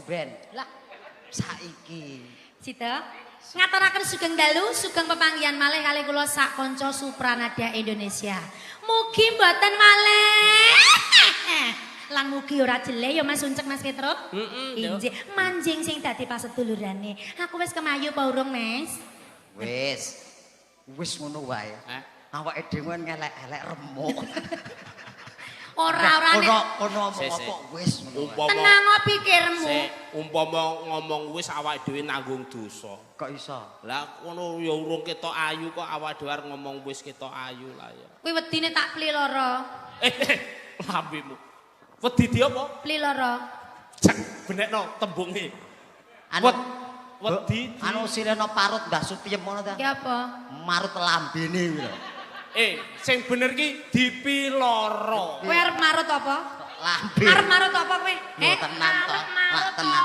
ben. Lah, Saiki. Sida. Ngaturaken sugeng dalu, sugeng pepanggihan malih kalih kula sak kanca Supranada Indonesia. Mugi mboten malih. Lan mugi ora jelek ya Mas Uncek, Mas Petruk. Heeh. Injih, manjing sing dadi pasedulurane. Aku wis kemayu apa urung, Mas? Wis. Wis ngono wae. Hah? Awake dhewe ngelek-elek remuk. Ora ora nek Kono kono omong Sik, sik. apa wis ngono wae. Umpama tenang kok pikirmu. Sik, umpama ngomong wis awake dhewe nanggung dosa. Kok iso? Lah kono ya urung ketok ayu kok awake dhewe arep ngomong wis ketok ayu lah ya. Kuwi wedine tak pliloro. Eh, lambemu. Wedi di apa? Pliloro. Cek benekno tembunge. Anu Wedi di anu sirena parut Mbah Sutiem ngono ta? Ki apa? Marut lambene kuwi lho. Eh, sing bener ki dipiloro. Kowe arep marut apa? Lambe. Arep marut apa kowe? Yo tenan to. Arep marut Lak tenan